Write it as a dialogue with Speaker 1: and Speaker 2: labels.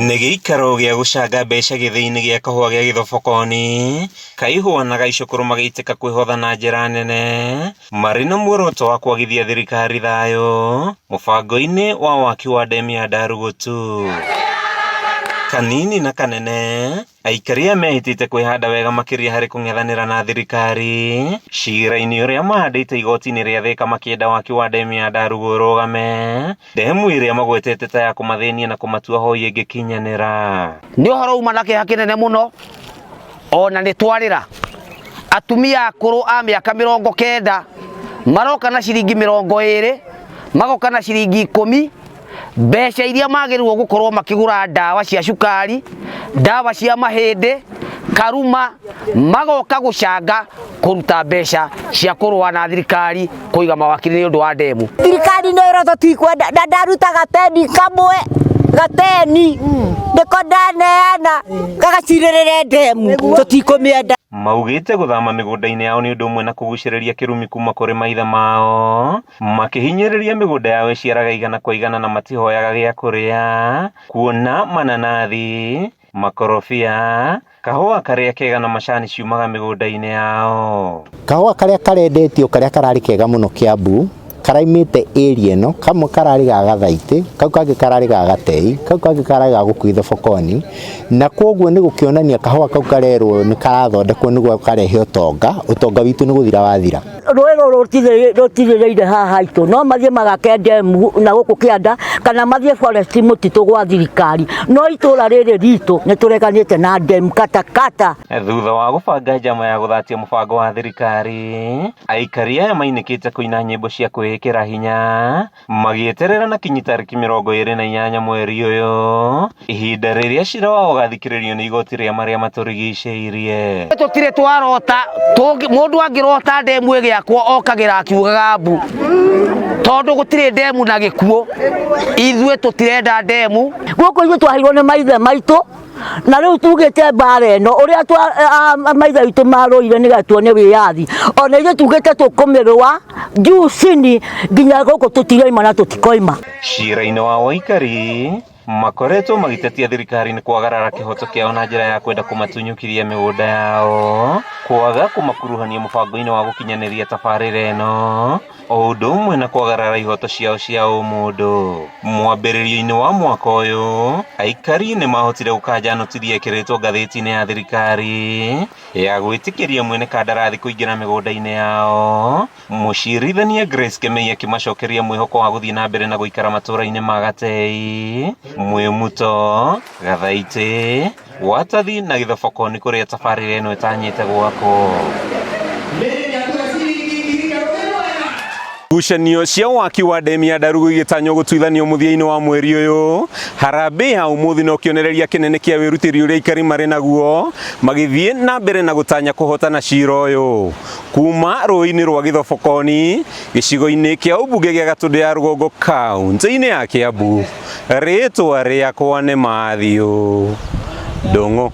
Speaker 1: Nĩ gĩikaro gĩa gũcanga mbeca gĩthĩi-inĩ gĩa kahũa gĩa Gĩthobokoni, Kaihũa na Gaicũkũrũ magĩitĩka kwĩhotha na njĩra nene marĩ na muoroto wa kwagithia thirikari thayũ mũbango-inĩ wa waki wa ndemu ya Ndarugutu. Kanini na kanene Aikari aya mehĩtĩte kwĩhanda wega makĩria harĩ kũng'ethanĩra na thirikari cira-inĩ ũrĩa mahandĩte igoti-inĩ rĩa Thika makĩenda waki wa ndemu ya Ndarugu ũrũgame, ndemu ĩrĩa magwetete ta ya kũmathĩnia na kũmatua hoi ĩngĩkinyanĩra.
Speaker 2: Nĩ ũhoro uma na kĩeha kĩnene mũno ona nĩ twarĩra atumia akũrũ a mĩaka 90 maroka na ciringi 20 magoka na ciringi 10 mbeca iria magĩrĩirwo gũkorwo makĩgũra ndawa cia cukari, ndawa cia mahĩndĩ, karuma, magoka gũcanga kũruta mbeca cia kũrũa na thirikari kũiga mawakiri nĩ ũndũ wa ndemu.
Speaker 3: Thirikari nĩ ĩrotho tikwenda na ndaruta gateni kamwe gateni nĩko ndaneana gagacirĩrĩre ndemu tũtikũmĩenda.
Speaker 1: Maugĩte gũthama mĩgũnda-inĩ yao nĩ ũndũ ũmwe na kũgucĩrĩria kĩrumi kuma kũrĩ maithe mao Makĩhinyĩrĩria mĩgũnda yao ĩciaraga igana kwa igana na matihoyaga gĩa kũrĩa, kuona mananathi, makorobia, kahũa karĩa kega na macani ciumaga mĩgũnda-inĩ yao.
Speaker 4: Kahũa karĩa karendetio karĩa kararĩ kega mũno Kiambu karaimĩte area ĩno, kamwe kararĩ ga Gathaitĩ, kau kangĩ kararĩ ga Gatei, kau kangĩ kararĩ ga gũkũ Ithobokoni, na koguo nĩ gũkĩonania kahũa kau karerwo nĩ karathondekwo nĩguo karehe ũtonga, ũtonga witũ nĩ gũthira wathira.
Speaker 3: Rũĩ rũrũ rũtirĩrĩire haha haitũ, no mathiĩ magake ndemu na gũkũ kĩanda kana mathiĩ forest mũtitũ gwa thirikari, no itũra rĩrĩ ritũ nĩ tũreganĩte na ndemu katakata.
Speaker 1: Thutha wa gũbanga njama ya gũthatia mũbango wa thirikari, aikari aya mainĩkĩte kũina nyĩmbo cia kwĩĩkĩra hinya Magĩeterera na kinyi tarĩki 28 mweri ũyũ, ihinda rĩrĩa cira wao ũgathikĩrĩrio nĩ igoti rĩa marĩa matũrigicĩirie.
Speaker 2: Tũtirĩ twarota, mũndũ angĩrota ndemu ĩgĩakwo okagĩra akiugaga mbu, tondũ gũtirĩ ndemu na gĩkuũ. Ithuĩ tũtirenda ndemu.
Speaker 3: Gũkũ ithuĩ twaheirwo nĩ maithe maitũ na rĩu tugĩte mbara ĩno ũrĩa maithe witũ marũire nĩgetha tuone wĩyathi, ona ithuĩ tugĩte tũkũmĩrũa juu chini nginya gũkũ tũtiraima na tũtikoima.
Speaker 1: Cira-inĩ wa Waikari, makoretwo magĩtetia thirikari nĩ kwagarara kĩhoto kĩao na njĩra ya kwenda kũmatunyũkithia mĩgũnda yao, kwaga kũmakuruhania mũbango-inĩ wa gũkinyanĩria tabarĩra ĩno, o ũndũ ũmwe na kwagarara ihoto ciao cia ũmũndũ. Mwambĩrĩrio-inĩ wa mwaka ũyũ, aikari nĩ mahotire gũkanja notithi yekĩrĩtwo ngathĩti-inĩ ya thirikari ya gwĩtĩkĩria mwene kandarathi kũingĩra mĩgũnda-inĩ yao. Mũcirithania Grace Kemei akĩmacokeria mwĩhoko wa gũthiĩ na mbere na gũikara matũũra-inĩ ma Gatei, Mwĩmuto, Gathaitĩ, Watathi na Gĩthoboko nĩ kũrĩa tabarĩra ĩno ĩtanyĩte gwakwo. Ngucanio cia waki wa ndemu ya Ndarugu igĩtanywo gũtuithanio mũthia-inĩ wa mweri ũyũ. Harambee ya ũmũthĩ no kĩonereria kĩnene kĩa wĩrutĩri ũrĩa aikari marĩ naguo magĩthiĩ na mbere na gũtanya kũhotana cira ũyũ. Kuma rũĩ-inĩ rwa Gĩthobokoni, gĩcigo-inĩ kĩa ũmbunge gĩa Gatũndũ ya Rũgongo kaunti-inĩ ya Kĩambu, rĩtwa rĩakwa nĩ Mathiũ Ndũng'ũ.